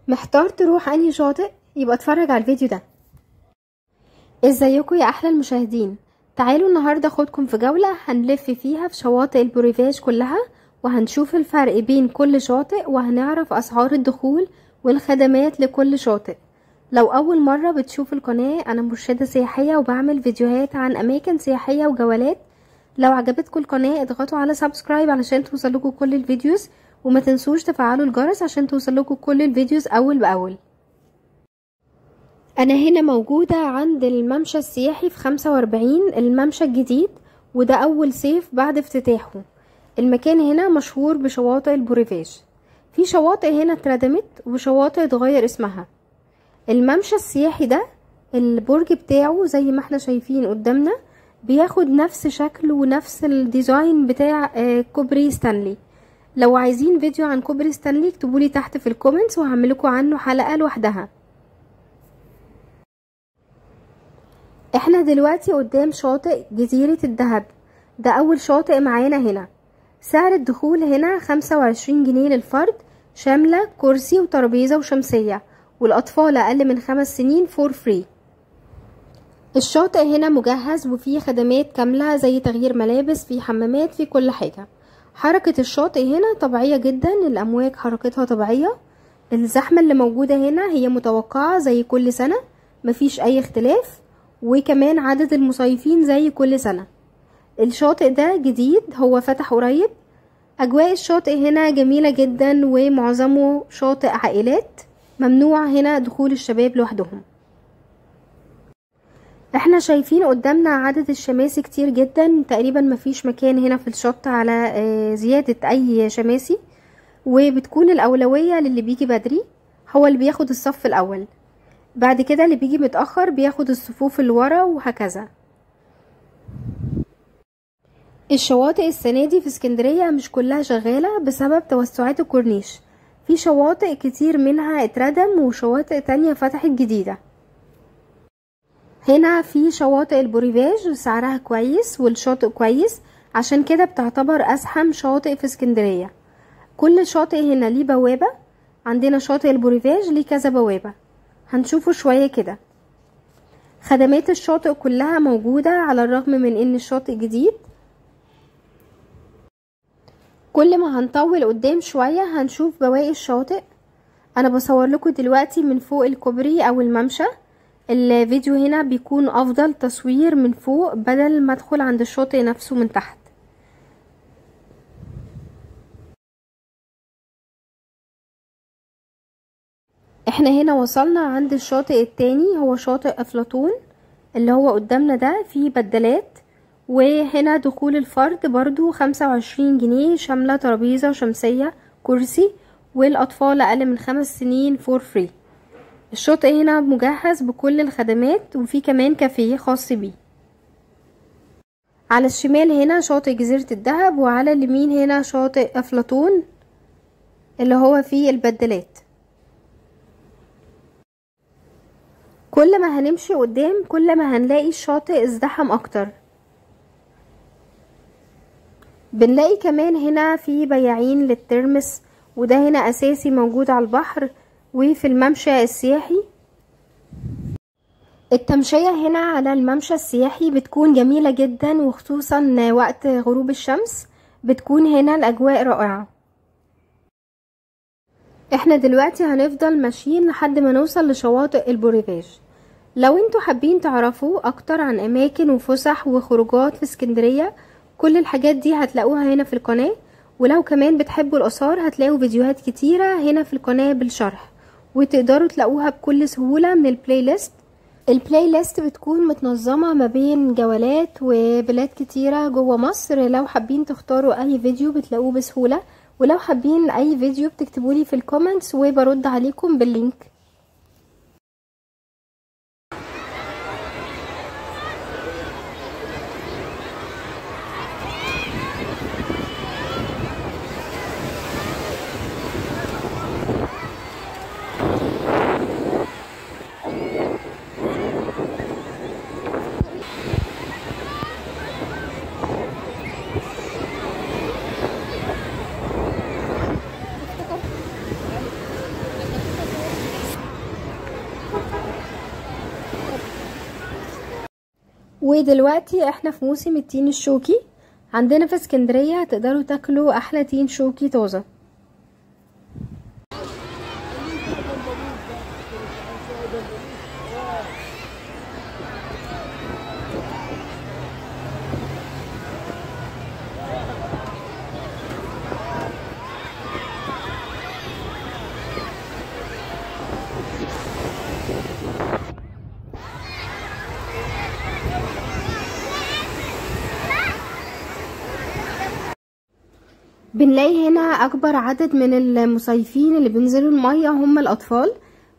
محتار تروح انهي شاطئ؟ يبقى اتفرج على الفيديو ده. ازيكم يا احلى المشاهدين، تعالوا النهارده اخدكم في جولة هنلف فيها في شواطئ البوريفاج كلها، وهنشوف الفرق بين كل شاطئ، وهنعرف اسعار الدخول والخدمات لكل شاطئ. لو اول مرة بتشوف القناة، انا مرشدة سياحية وبعمل فيديوهات عن اماكن سياحية وجولات. لو عجبتكم القناة اضغطوا على subscribe علشان توصلكم كل ال videos، وما تنسوش تفعلوا الجرس عشان توصلكم كل ال videos اول باول. انا هنا موجودة عند الممشى السياحي في 45 الممشى الجديد، وده اول صيف بعد افتتاحه. المكان هنا مشهور بشواطئ البوريفاج، في شواطئ هنا اتردمت وشواطئ اتغير اسمها. الممشى السياحي ده البرج بتاعه زي ما احنا شايفين قدامنا بياخد نفس شكل ونفس ال design بتاع كوبري ستانلي. لو عايزين فيديو عن كوبري ستانلي اكتبولي تحت في ال comments وهعملكوا عنه حلقة لوحدها. احنا دلوقتي قدام شاطئ جزيرة الذهب، ده اول شاطئ معانا هنا. سعر الدخول هنا 25 جنيه للفرد، شاملة كرسي وترابيزة وشمسية، والاطفال اقل من 5 سنين for free. الشاطئ هنا مجهز وفيه خدمات كاملة زي تغيير ملابس، في حمامات، في كل حاجة. حركة الشاطئ هنا طبيعية جدا، الامواج حركتها طبيعية. الزحمة اللي موجودة هنا هي متوقعة زي كل سنة، مفيش اي اختلاف، وكمان عدد المصيفين زي كل سنة. الشاطئ ده جديد، هو فتح قريب. اجواء الشاطئ هنا جميلة جدا، ومعظمه شاطئ عائلات، ممنوع هنا دخول الشباب لوحدهم. احنا شايفين قدامنا عدد الشماسي كتير جدا، تقريبا مفيش مكان هنا في الشط على زيادة اي شماسي، وبتكون الاولوية للي بيجي بدري، هو اللي بياخد الصف الاول، بعد كده اللي بيجي متأخر بياخد الصفوف اللي ورا، وهكذا. الشواطئ السنة دي في اسكندرية مش كلها شغالة بسبب توسعات الكورنيش، في شواطئ كتير منها اتردم وشواطئ تانية فتحت جديدة. هنا في شواطئ البوريفاج سعرها كويس والشاطئ كويس، عشان كده بتعتبر ازحم شاطئ في اسكندرية. كل شاطئ هنا ليه بوابة، عندنا شاطئ البوريفاج ليه كذا بوابة، هنشوفه شوية كده. خدمات الشاطئ كلها موجودة على الرغم من ان الشاطئ جديد. كل ما هنطول قدام شوية هنشوف بواقي الشاطئ. انا بصور لكم دلوقتي من فوق الكوبري او الممشى، الفيديو هنا بيكون افضل تصوير من فوق بدل ما ادخل عند الشاطئ نفسه من تحت. احنا هنا وصلنا عند الشاطئ التاني، هو شاطئ افلاطون اللي هو قدامنا ده، فيه بدلات، وهنا دخول الفرد برضو 25 جنيه، شاملة ترابيزة وشمسية كرسي، والاطفال اقل من 5 سنين for free. الشاطئ هنا مجهز بكل الخدمات، وفي كمان كافيه خاص بيه. على الشمال هنا شاطئ جزيرة الذهب، وعلى اليمين هنا شاطئ افلاطون اللي هو فيه البدلات. كل ما هنمشي قدام كل ما هنلاقي الشاطئ ازدحم اكتر. بنلاقي كمان هنا في بياعين للترمس، وده هنا اساسي موجود على البحر وفي الممشى السياحي. التمشية هنا على الممشى السياحي بتكون جميلة جدا، وخصوصا وقت غروب الشمس بتكون هنا الاجواء رائعة. احنا دلوقتي هنفضل ماشيين لحد ما نوصل لشواطئ البوريفاج. لو انتوا حابين تعرفوا اكتر عن اماكن وفسح وخروجات في اسكندرية، كل الحاجات دي هتلاقوها هنا في القناة. ولو كمان بتحبوا الاثار هتلاقوا فيديوهات كتيرة هنا في القناة بالشرح، وتقدروا تلاقوها بكل سهولة من ال playlist. ال playlist بتكون متنظمة ما بين جولات وبلاد كتيرة جوه مصر. لو حابين تختاروا اي فيديو بتلاقوه بسهولة، ولو حابين اي فيديو بتكتبولي في ال comments وبرد عليكم بال link. ودلوقتي احنا في موسم التين الشوكي عندنا في اسكندرية، تقدروا تاكلوا احلى تين شوكي طازة. بنلاقي هنا اكبر عدد من المصيفين اللي بينزلوا المية هم الاطفال،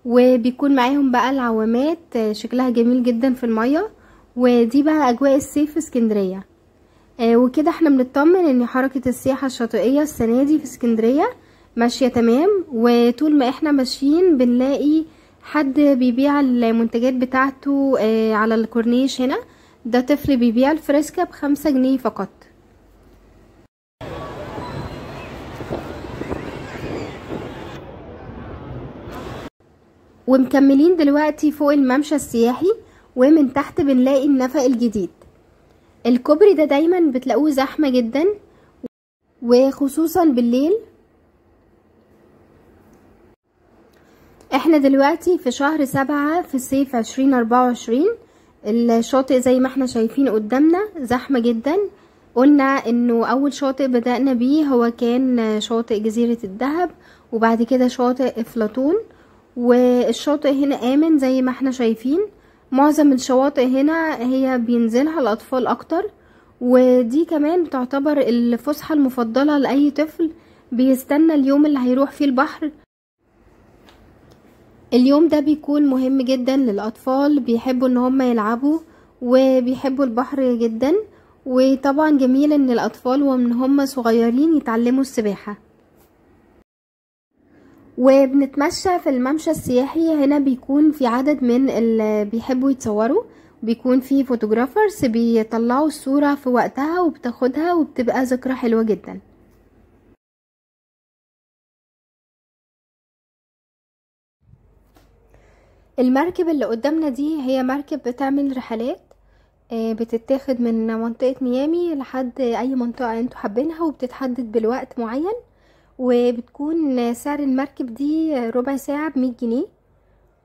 وبيكون معاهم بقى العوامات، شكلها جميل جدا في المية. ودي بقى اجواء الصيف في اسكندرية. وكده احنا بنطمن ان حركة السياحة الشاطئية السنة دي في اسكندرية ماشية تمام. وطول ما احنا ماشيين بنلاقي حد بيبيع المنتجات بتاعته على الكورنيش. هنا ده طفل بيبيع الفريسكا ب5 جنيه فقط. ومكملين دلوقتي فوق الممشى السياحي، ومن تحت بنلاقي النفق الجديد. الكوبري ده دايما بتلاقوه زحمة جدا، وخصوصا بالليل. احنا دلوقتي في شهر 7 في صيف 2024. الشاطئ زي ما احنا شايفين قدامنا زحمة جدا. قلنا انه اول شاطئ بدأنا بيه هو كان شاطئ جزيرة الذهب، وبعد كده شاطئ افلاطون. والشاطئ هنا آمن زي ما احنا شايفين. معظم الشواطئ هنا هي بينزلها الأطفال أكتر، ودي كمان تعتبر الفسحة المفضلة لأي طفل بيستنى اليوم اللي هيروح فيه البحر. اليوم ده بيكون مهم جدا للأطفال، بيحبوا ان هم يلعبوا وبيحبوا البحر جدا. وطبعا جميل ان الأطفال ومن هم صغيرين يتعلموا السباحة. وبنتمشى في الممشى السياحي. هنا بيكون في عدد من اللي بيحبوا يتصوروا، بيكون في photographers بيطلعوا الصورة في وقتها وبتاخدها، وبتبقى ذكرى حلوة جدا. المركب اللي قدامنا دي هي مركب بتعمل رحلات، بتتاخد من منطقة ميامي لحد اي منطقة انتوا حابينها، وبتتحدد بالوقت معين. وبتكون سعر المركب دي ربع ساعة ب100 جنيه،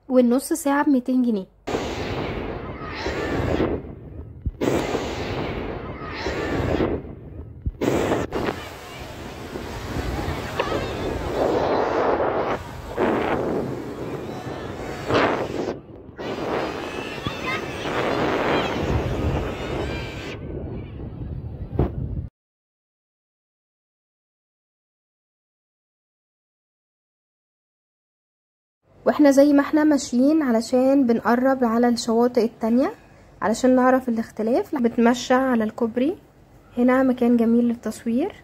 والنص ساعة ب200 جنيه. واحنا زي ما احنا ماشيين علشان بنقرب على الشواطئ التانية علشان نعرف الاختلاف. بتمشى على الكوبري. هنا مكان جميل للتصوير،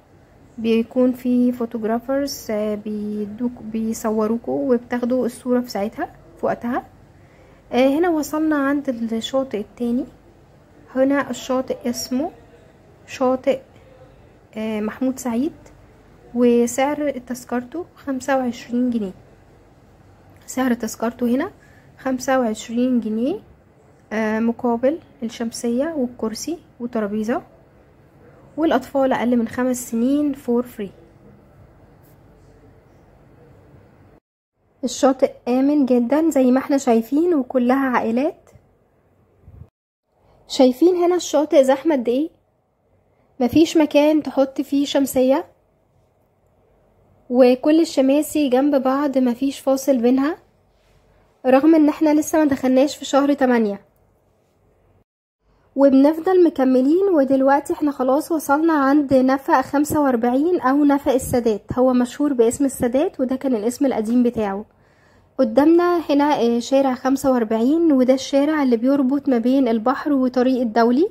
بيكون في photographers بيدوك بيصوروكوا وبتاخدوا الصورة في ساعتها في وقتها. هنا وصلنا عند الشاطئ التاني. هنا الشاطئ اسمه شاطئ محمود سعيد، وسعر تذكرته 25 جنيه. سعر تذكرته هنا 25 جنيه مقابل الشمسية والكرسي وترابيزة، والأطفال أقل من 5 سنين for free. الشاطئ آمن جدا زي ما احنا شايفين، وكلها عائلات. شايفين هنا الشاطئ زحمة قد ايه، مفيش مكان تحط فيه شمسية، وكل الشماسي جنب بعض مفيش فاصل بينها، رغم ان احنا لسه ما دخلناش في شهر 8. وبنفضل مكملين. ودلوقتي احنا خلاص وصلنا عند نفق 45 او نفق السادات، هو مشهور باسم السادات وده كان الاسم القديم بتاعه. قدامنا هنا شارع 45، وده الشارع اللي بيربط ما بين البحر وطريق الدولي.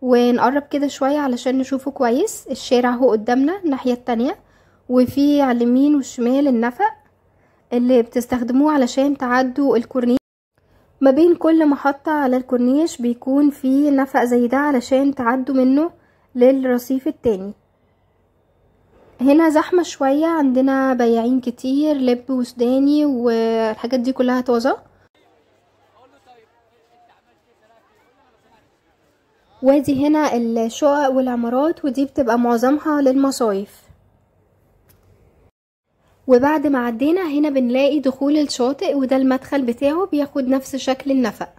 ونقرب كده شوية علشان نشوفه كويس. الشارع هو قدامنا الناحية التانية، وفي على اليمين والشمال النفق اللي بتستخدموه علشان تعدوا الكورنيش. ما بين كل محطة على الكورنيش بيكون في نفق زي ده علشان تعدوا منه للرصيف التاني. هنا زحمة شوية، عندنا بياعين كتير لب وسوداني والحاجات دي كلها طازة. وادي هنا الشقق والعمارات، ودي بتبقى معظمها للمصايف. وبعد ما عدينا هنا بنلاقي دخول الشاطئ، وده المدخل بتاعه بياخد نفس شكل النفق.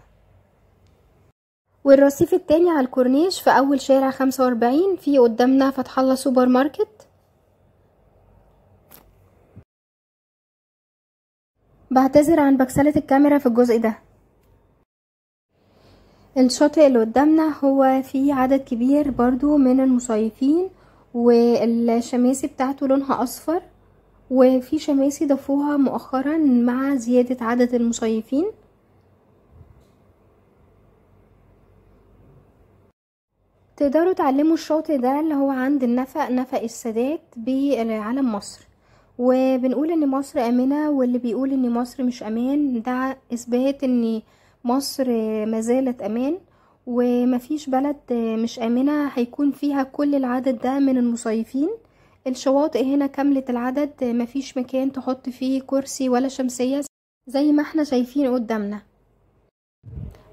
والرصيف التاني على الكورنيش في اول شارع 45 في قدامنا فتح الله سوبر ماركت. بعتذر عن بكسلة الكاميرا في الجزء ده. الشاطئ اللي قدامنا هو فيه عدد كبير برضو من المصيفين، والشماسي بتاعته لونها اصفر، وفي شماسي ضافوها مؤخرا مع زيادة عدد المصيفين. تقدروا تعلموا الشاطئ ده اللي هو عند النفق، نفق السادات، بعلم مصر. وبنقول ان مصر امنة، واللي بيقول ان مصر مش امان ده اثبات ان مصر ما زالت امان، ومفيش بلد مش امنة هيكون فيها كل العدد ده من المصيفين. الشواطئ هنا كاملة العدد، مفيش مكان تحط فيه كرسي ولا شمسية زي ما احنا شايفين قدامنا.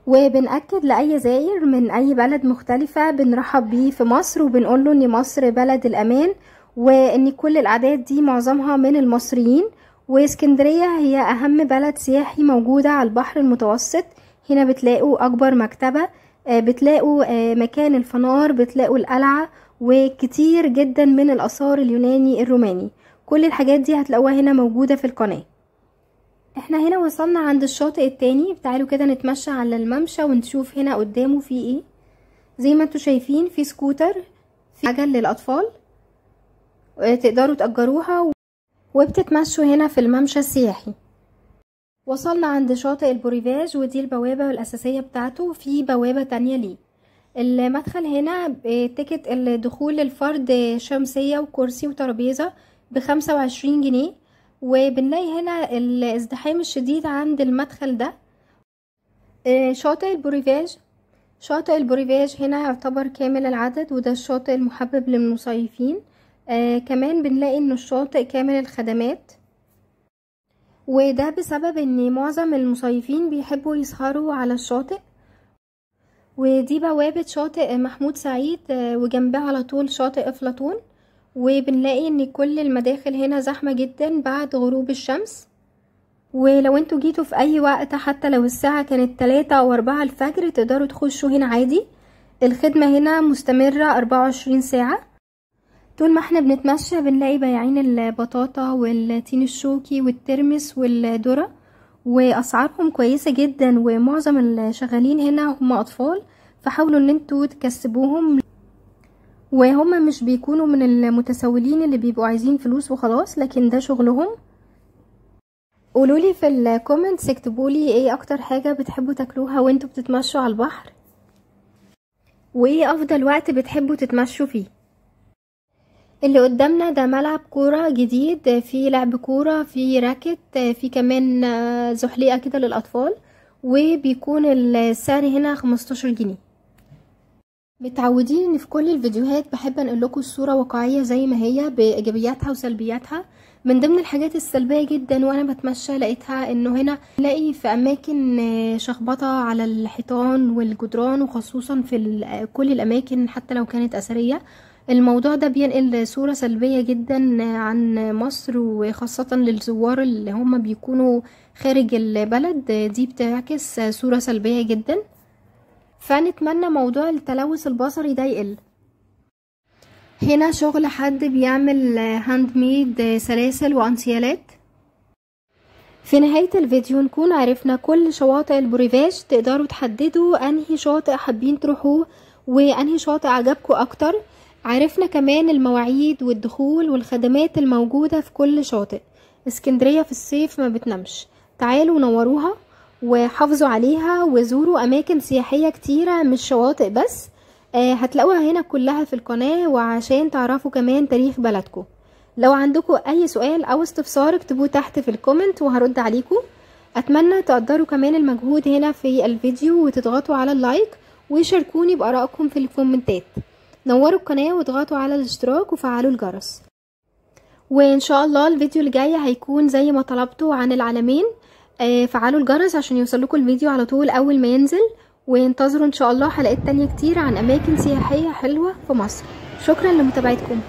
وبنأكد لأي زائر من أي بلد مختلفة بنرحب بيه في مصر، وبنقوله ان مصر بلد الأمان، وان كل الأعداد دي معظمها من المصريين. واسكندرية هي أهم بلد سياحي موجودة على البحر المتوسط. هنا بتلاقوا أكبر مكتبة، بتلاقوا مكان الفنار، بتلاقوا القلعة، وكتير جدا من الآثار اليوناني الروماني. كل الحاجات دي هتلاقوها هنا موجودة في القناة. احنا هنا وصلنا عند الشاطئ التاني، تعالوا كده نتمشى على الممشى ونشوف هنا قدامه في ايه. زي ما انتوا شايفين في سكوتر، في عجل للأطفال تقدروا تأجروها، وبتتمشوا هنا في الممشى السياحي. وصلنا عند شاطئ البوريفاج، ودي البوابة الأساسية بتاعته، في بوابة تانية ليه. المدخل هنا ticket الدخول للفرد شمسية وكرسي وترابيزة ب25 جنيه. وبنلاقي هنا الازدحام الشديد عند المدخل ده. شاطئ البوريفاج، شاطئ البوريفاج هنا يعتبر كامل العدد، وده الشاطئ المحبب للمصيفين. كمان بنلاقي ان الشاطئ كامل الخدمات، وده بسبب ان معظم المصيفين بيحبوا يسهروا على الشاطئ. ودي بوابة شاطئ محمود سعيد، وجنبها على طول شاطئ افلاطون. وبنلاقي ان كل المداخل هنا زحمة جدا بعد غروب الشمس. ولو انتوا جيتوا في اي وقت حتى لو الساعة كانت 3 او 4 الفجر تقدروا تخشوا هنا عادي. الخدمة هنا مستمرة 24 ساعة. طول ما احنا بنتمشى بنلاقي بياعين البطاطا والتين الشوكي والترمس والذرة، واسعارهم كويسة جدا، ومعظم الشغالين هنا هم اطفال، فحاولوا ان انتوا تكسبوهم، وهم مش بيكونوا من المتسولين اللي بيبقوا عايزين فلوس وخلاص، لكن ده شغلهم. قولولي في ال comments، اكتبولي ايه اكتر حاجة بتحبوا تاكلوها وانتوا بتتمشوا على البحر، وايه افضل وقت بتحبوا تتمشوا فيه. اللي قدامنا ده ملعب كورة جديد، في لعب كورة، في racket، في كمان زحليقة كده للأطفال، وبيكون السعر هنا 15 جنيه. متعودين ان في كل الفيديوهات بحب انقل لكم الصورة واقعية زي ما هي بإيجابياتها وسلبياتها. من ضمن الحاجات السلبية جدا وانا بتمشى لقيتها انه هنا نلاقي في اماكن شخبطة على الحيطان والجدران، وخصوصا في كل الاماكن حتى لو كانت اثرية. الموضوع ده بينقل صورة سلبية جدا عن مصر، وخاصة للزوار اللي هم بيكونوا خارج البلد، دي بتعكس صورة سلبية جدا. فنتمنى موضوع التلوث البصري ده يقل. هنا شغل حد بيعمل handmade سلاسل وانسيالات. في نهاية الفيديو نكون عرفنا كل شواطئ البوريفاج، تقدروا تحددوا انهي شاطئ حابين تروحوه وانهي شاطئ عجبكم اكتر. عرفنا كمان المواعيد والدخول والخدمات الموجودة في كل شاطئ. اسكندرية في الصيف ما بتنامش، تعالوا نوروها وحافظوا عليها وزوروا اماكن سياحية كتيرة مش شواطئ بس، هتلاقوها هنا كلها في القناة، وعشان تعرفوا كمان تاريخ بلدكم. لو عندكم اي سؤال او استفسار اكتبوه تحت في ال comment وهرد عليكم. اتمنى تقدروا كمان المجهود هنا في الفيديو وتضغطوا على ال like وشاركوني بارائكم في الكومنتات. نوروا القناة واضغطوا على الاشتراك وفعلوا الجرس. وان شاء الله الفيديو الجاي هيكون زي ما طلبتوا عن العلمين. فعلوا الجرس عشان يوصلكم الفيديو على طول اول ما ينزل. وانتظروا ان شاء الله حلقات تانية كتير عن اماكن سياحية حلوة في مصر. شكرا لمتابعتكم.